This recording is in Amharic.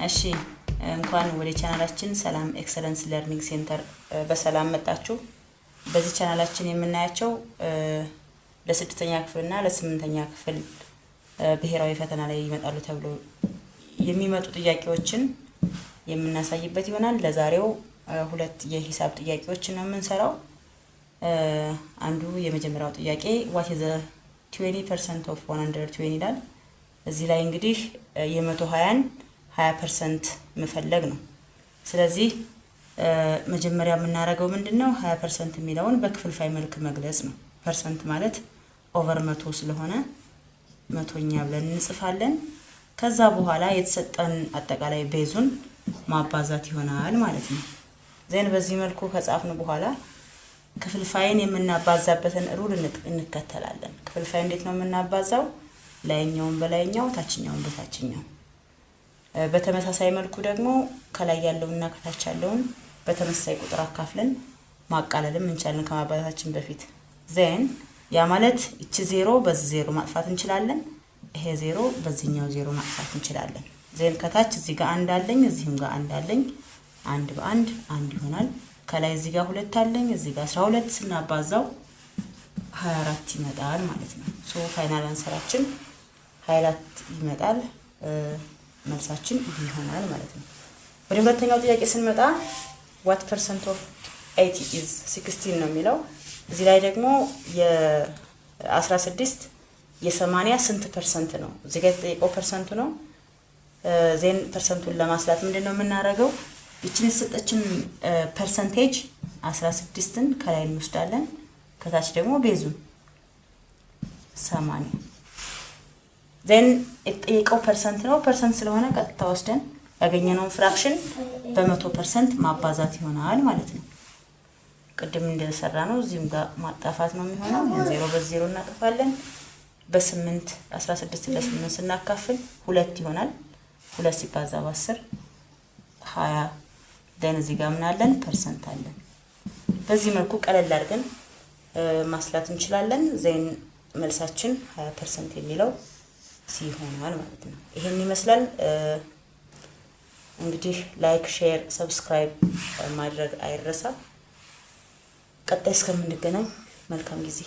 እሺ፣ እንኳን ወደ ቻናላችን ሰላም Excellence Learning Center በሰላም መጣችሁ። በዚህ ቻናላችን የምናያቸው ለስድስተኛ ክፍል እና ለስምንተኛ ክፍል ብሔራዊ ፈተና ላይ ይመጣሉ ተብሎ የሚመጡ ጥያቄዎችን የምናሳይበት ይሆናል። ለዛሬው ሁለት የሂሳብ ጥያቄዎችን ነው የምንሰራው። አንዱ የመጀመሪያው ጥያቄ "What is 20% of 120?" ይላል። እዚህ ላይ እንግዲህ የመቶ ሀያን 20% መፈለግ ነው። ስለዚህ መጀመሪያ የምናደርገው ምንድን ነው? 20% የሚለውን በክፍልፋይ መልክ መግለጽ ነው። Percent ማለት over መቶ ስለሆነ መቶኛ ብለን እንጽፋለን። ከዛ በኋላ የተሰጠን አጠቃላይ base ኡን ማባዛት ይሆናል ማለት ነው። Then በዚህ መልኩ ከጻፍን በኋላ ክፍልፋይን የምናባዛበትን rule እንከተላለን። ክፍልፋይ እንዴት ነው የምናባዛው? ላይኛውን በላይኛው፣ ታችኛውን በታችኛው። በተመሳሳይ መልኩ ደግሞ ከላይ ያለውንና ከታች ያለውን በተመሳሳይ ቁጥር አካፍለን ማቃለልም እንችላለን ከማባዛታችን በፊት። Then ያ ማለት ይቺ ዜሮ በዚህ ዜሮ ማጥፋት እንችላለን። ይሄ ዜሮ በዚህኛው ዜሮ ማጥፋት እንችላለን። Then ከታች እዚህ ጋር አንድ አለኝ፣ እዚህም ጋር አንድ አለኝ። አንድ በአንድ አንድ ይሆናል። ከላይ እዚህ ጋር ሁለት አለኝ፣ እዚህ ጋር 12 ስናባዛው 24 ይመጣል ማለት ነው። So final answer ኣችን 24 ይመጣል። መልሳችን ይሆናል ማለት ነው። ወደ ሁለተኛው ጥያቄ ስንመጣ "What percent of 80 is 16?" ነው የሚለው። እዚህ ላይ ደግሞ የ16 የሰማንያ ስንት percent ነው? እዚህ ጋር የተጠየቀው percent ኡ ነው። Then percent ኡን ለማስላት ምንድን ነው የምናደርገው? ይችን የተሰጠችን percentage 16ን ከላይ እንወስዳለን። ከታች ደግሞ base ኡን 80። Then የተጠየቀው percent ነው። Percent ስለሆነ ቀጥታ ወስደን ያገኘነውን fraction በ100% ማባዛት ይሆናል ማለት ነው። ቅድም እንደሰራነው እዚህም ጋር ማጣፋት ነው የሚሆነው። ዜሮ በዜሮ እናጠፋለን። በስምንት 16 ለስምንት ስናካፍል ሁለት ይሆናል። ሁለት ሲባዛ በ10 20። Then እዚህ ጋር ምን አለን? Percent አለን። በዚህ መልኩ ቀለል አድርገን ማስላት እንችላለን። Then መልሳችን 20% የሚለው C ይሆናል ማለት ነው። ይሄን ይመስላል። እንግዲህ like፣ share፣ subscribe ማድረግ አይረሳ። ቀጣይ እስከምንገናኝ መልካም ጊዜ።